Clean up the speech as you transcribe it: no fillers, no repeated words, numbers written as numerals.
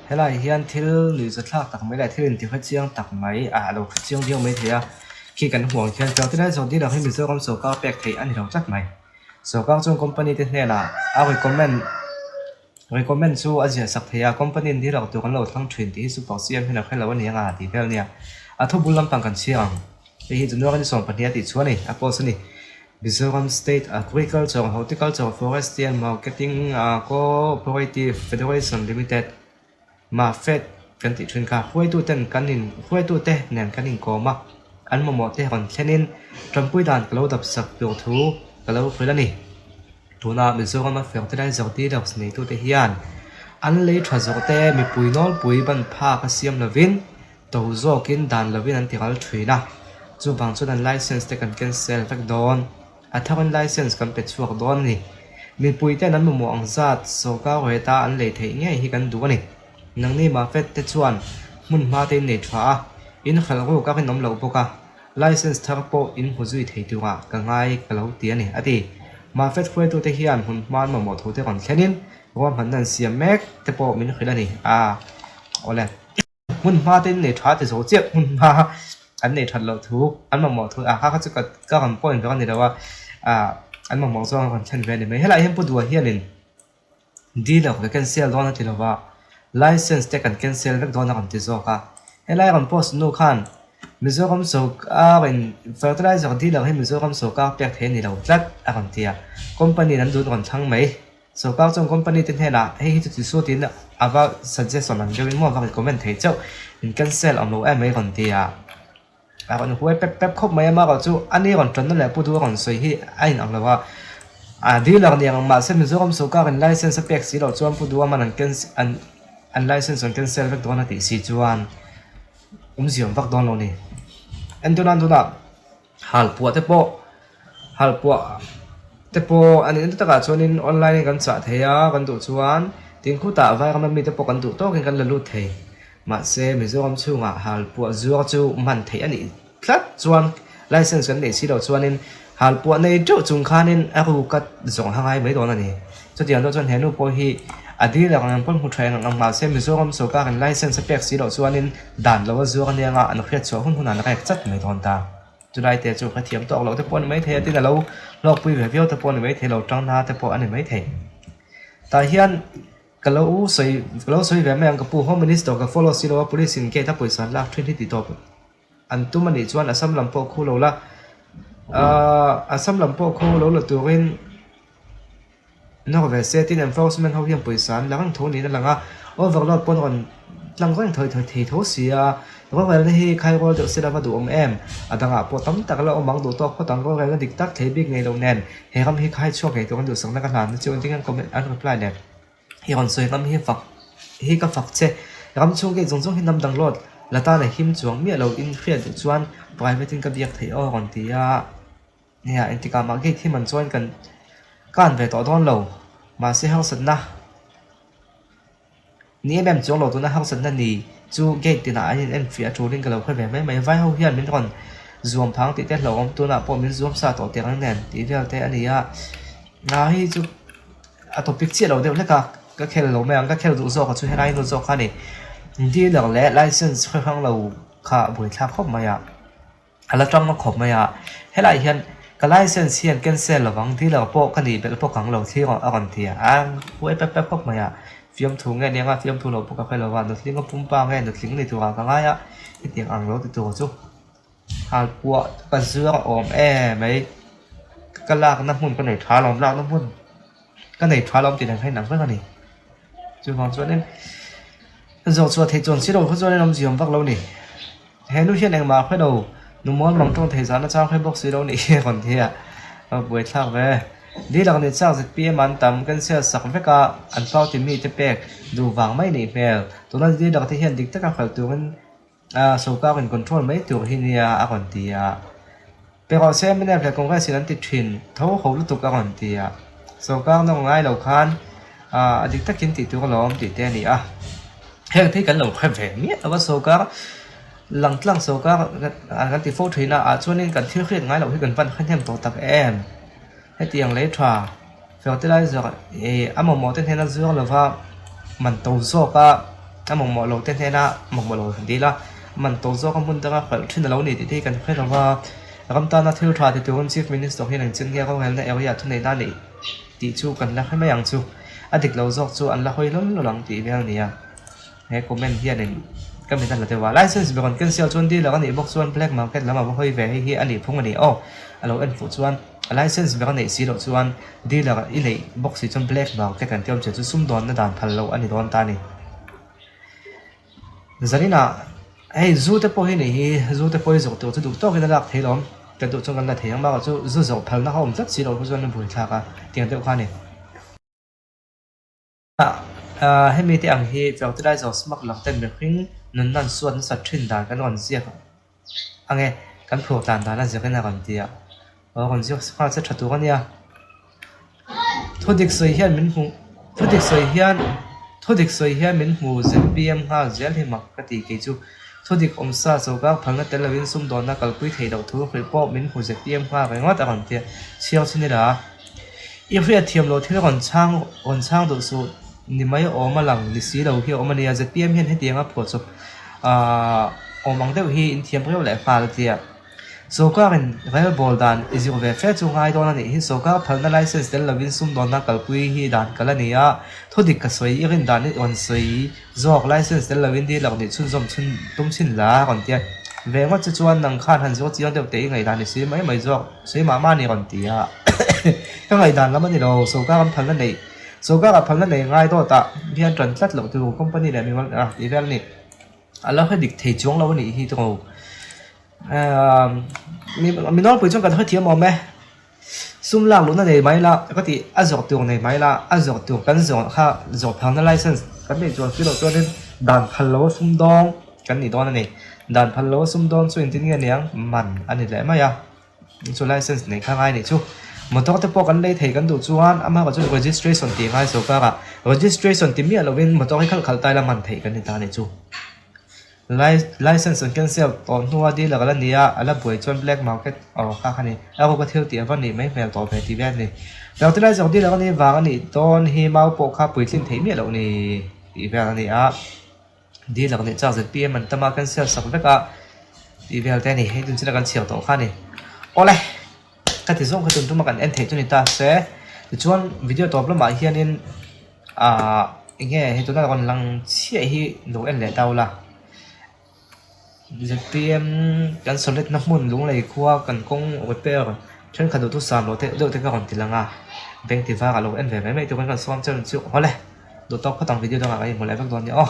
Helai hian thil nuihza thlak tak mai leh thil intihre chiang tak mai ah a lo hre chiang viau maithei a khi kan hmuh ang khian fertilizer dealer hi Mizoram sawrkar pek theih a ni lo tlat mai. Sawrkar chuan company te hnenah a recommend recommend chu a ziah sak thei a company in dealer tur an lo thlang thin tih hi super CM hian a hre lo a ni ang a tih vel nia. A thu bul lampang kan chhiar ang. Hei hi January ni 12 a tih chhuah a ni a post a ni. Mizoram State Agriculture, Horticulture, Forestry and Marketing Cooperative Federation Limited, MAFED, kan tih thin kha hruaituten kan in hruaitute nen kan inkawm a, an mamawh te rawn thlenin tanpui dan ka lo dap sak tur thu ka lo hrilh a ni. Tuna Mizorama fertilizer dealers neitute hian an lei tha zawh te mipui nawlpui ban phak a siam lovin To zawkin dan lovin an ti ral thin a, chuvang chuan an license te kan cancel vek dawn. A tharin license kan pe chhuak dawn a ni. Mipui ten an mamawh ang zat sawrkar rate a an lei theih ngei hi kan duh a ni. Nangni Mafet te chuan hmun hma te in nei tha a, in hralh ruk a rinawm loh bawk a, license thar pawh in hmu zui thei turah ka ngai ka lo ti a ni, a ti. Mafet hruaitute hian hmun hma an mamawh thu te rawn thlenin ruahmanna an siam mek te pawh min hrilh a ni. A awle. Hmun hma te in nei tha ti zo chiah hmun hma an nei that loh thu an mamawh thu ah kha kha chu ka ka rawn point vek a ni lo a ah an mamawh zawng a rawn thlen ve a ni mai helaiah hian pu duha hianin dealer ka cancel dawn a ti lo va license te kan cancel vek dawn a rawn ti zawk a helai rawn post nu khan Mizoram sawrkar in fertilizer dealer hi Mizoram sawrkar pek thei a ni lo tlat a rawn ti a company in an duh rawn thlang mai. Sawrkar chuan company te hnenah hei hi chu ti su tiin a va suggestion ang deuhin maw a va recommend thei chauh in cancel awm lo em mai rawn ti a, a rawn huai pep pep khawp mai a marawh chu a ni rawn tanna leh pu duh a rawn sawi hi a in ang lo a, a dealer ni ang mahse Mizoram sawrkar in license a pek si loh chuan pu duh a man an cancel an an license an cancel vek dawn a tih si chuan awmzia awm vak dawn lo a ni. Entirnan tunah. Halpuah te pawh halpuah te pawh a nih na takah chuanin online in kan chah thei a kan duh chuan tin khutah vairam ami te pawh kan duh tawkin kan la lut thei mahse Mizoram chhungah halpuah zuar chu hman theih a nih tlat chuan license kan neih si loh chuanin halpuah nei teuh chung khanin a ruka zawng a ngai mai dawn a ni chutiang dawn chuan he nu pawh hi a dealer ang pawn hmu tha eng ang mahse Mizoram sawrkarin license a pek si loh chuanin dan lo a zuar ania nga an hriat chhuah hun hunah an rek chat mai dawn ta. Chulai te chu ka thiam tawk loh te pawh a ni maithei a tin a lo hlawkpui ve viau te pawh a ni maithei lo tangna te pawh a ni maithei. Tah hian ka lo sawi ka lo sawi ve mai ang ka pu Home Minister ka follow si lo a police in gate a pawisa an lak thin hi tih tawp an tum a nih chuan Assam lam pawh khu lo la ahh Assam lam pawh khu lo la turin Nawr ve se tin enforcement ho hian pawisa an la reng tho niin a lang a, overload pawn rawn tlang reng thawi thawi thei tho si a, rorelna hi khai rual deuh se la va duhawm em? A dangah pawh tam tak la awm ang duh tawk phawt ang, rorelna dik tak thei bik ngei lo nen he ram hi khai chhuak ngei tur an duhsakna ka hlan na chu engtin an comment an reply leh i rawn sawi ngam hi fak hi ka fak che, ram chhung gate zawng zawng hi hnam dang load la tan a him chuang miah lo in hriat duh chuan private in ka biak theih aw rawn ti a. Nia, engtikah mah gate hi man chuan kan kan ve tawh dawn lo. Mahse harsatna ni em em chuang lo tuna harsatna ni chu gate tinah an in enfiah a tulin ka lo hre ve mai mai. Vai ho hian min rawn zuam phang tih te hlauhawm tunah pawh min zuam sa tawh tirh ang nen tih vel te a ni a. Hna hi chu a topic chiah lo deuh hlek a, ka khel lo mai ang, ka khel duh zawk a chu helai nu zawk kha a ni. Dealer leh license hre hrang lo kha buaithlak khawp mai a. A la tang na khawp mai a, helaiah hian ka license hian cancel lovang dealer pawh ka nih belh bawk ang lo thlir a rawn ti a, a huai pep pep khawp mai a, fiamthu nge nia nga fiamthu lo pawh ka hre lo a, nutling a pumpa nge nutling ni turah ka ngai a, hetiang ang lo ti tur chu halpuah ka zuar a awm em mai, ka lakna hmun ka nei tha lo lakna hmun ka nei tha lo tih ang kha inang vek a ni, chuvang chuanin zawh chhuah theih chuan si lo kha chuanin awmzia awm vak lo a ni. He nu hian engmah a hre lo, nu mual mang tawng thei zahna chang hre bawk si lo nih hi a rawn ti a, a buaithlak ve. Dilak ni chak zpm an tam cancel sak vek a, an party mite pek duh vang mai nih hmel. Tuna dilak te hian dik taka hralh turin sawrkar in control mai tur hi nia a rawn ti a. Pe rawh se mnf leh Congress in an ti thin tho ho lutuk a rawn ti a, sawrkar nawr ngai lo khan a dik takin tih tur alawm tih te a ni a. Heng te hi kan lo hre ve miah lo a, sawrkar lang tlang sawrkar kan ti fo thin a, ah chuanin kan thil hriat ngai loh hi kan van hre hnem tawh tak em. Hetiang lei tha fertilizer ih a mamawh te hnena zuar lova man to zawk a. A mamawh lo te hnena mamawh lo han dil a, man to zawk a hmun danga hralh thin a lo ni tih te hi kan hre lo va. Ram tana thil tha ti turin Chief Minister hian engchen nge rorelna area thuneihna a neih tih chu kan la hre mai ang chu. A dik lo zawk chu an la hawi lawl lawl ang tih vel a ni a. He comment hianin ka mit a la deuh a, License ber an cancel chuan dealer a nih bawk chuan black market lam a va hawi ve hei hi a nih phung a ni aw. A lo en fuh chuan a license ber a neih si loh chuan dealer i neih bawk si chuan black market an tih awm che chu sumdawnna dan phal loh a ni dawn ta a ni. Zaninah hei zu te pawh hi nih hi zu te pawh hi zawh tur chu duh tawkin a lak theih lawm kan duh chuan kan la thei ang bakah chu zu zawh phalna kha awm tlat si loh chu chuan a buaithlak a tiang deuh kha a ni. Hemi te ang hi fertilizer smuggler ten mihring nunna an suat nasat thin dan kan rawn ziak ang e, kan phur tlan dan a zirin a rawn ti a, a rawn ziak nghal se tha tur a nia. Thudik sawi hian min hmu thudik sawi hian thudik sawi hian min hmu zpm nghal zel hi mak ka ti kei chu. Thudik awmsa sawrkar phalna tel lovin sumdawnna kalpui theih loh thu hrilh pawh min hmu zpm nghal ringawt a rawn ti a, chhiar chhin ila. I hriat thiam loh thil rawn chhang rawn chhang duh suh ni mai awm a lang ni si lo hi a awm a nia. Zpm hian hetianga phuahchawp ahh awm ang deuh hi in thiam reuh leh nghal a tia. Sawrkarin rel bawl dan i zir ve fe chu ngai dawn a nih hi. Sawrkar phalna license tel lovin sumdawnna kalpui hi dan kal a ni a. Thudik ka sawi i rin dan i rawn sawi Zawk license tel lovin dealer nih chhunzawm chhun tum chhin la a rawn ti a, ve ngawt che chuan nang khan han zawk chiang deuh teh i ngaihdan i sawi mai mai zawk sawi mah mah a ni rawn ti a, ka ngaihdan lam a ni lo, sawrkar an phalna neih sawrkar ah phalna nei ngai dawt ah hian tan tlat loh tur company leh mimal ah tih vel a ni, a lo hre dik thei chuang lo a nih hi tawng mi nawlpui chuan kan hrethiam awm e. Sum lak luhna nei mai la ka tih a zawrh tur nei mai la a zawrh tur kan zawrh kha zawrh phangna license kan neih chuan si loh chuanin dan phal lo a sum dawng kan nih dawn a ni. Dan phal lo a sum dawng chu engtin nge niang man a ni leh mai a chu license neih kha ngai a nih chu. Motor te pawh kan lei thei kan duh chuan amaherawh chu registration tih ngai sawrkar ah registration ti miah lovin motor hi khalh khalh ta ila man theih kan ni ta a nih chu. License an cancel tawh hnua dealer a la ni a, a la buai chuan black market aw kha kha ni. A ruka thil tih a va nih mai hmel tawh ve tih vel a ni. Fertilizer dealer a nih vang a nih dawn hi mau pawh kha puitlin theih miah loh ni tih vel a ni a. Dealer nih chak zpm an tam a, cancel sak vek a tih vel te a ni. Hei tun chin a kan chhiar tawh kha a ni. Awle! Ka ti zawng kha tun tuma kan en theih chu ni ta se. Tichuan video tawp lamah hianin Ahh enge hei tuna rawn lang chiah hi lo en leh dau la zpm kan solid na hmun lunglei khua kan kawng repair thenkhat duhthusam loh te deuh te ka rawn ti lang a bank ti varah lo en ve mai mai tur in kan sawm cheu ang chu awle duh tawk phawt ang video dangah kan inhmu leh vek dawn nia aw.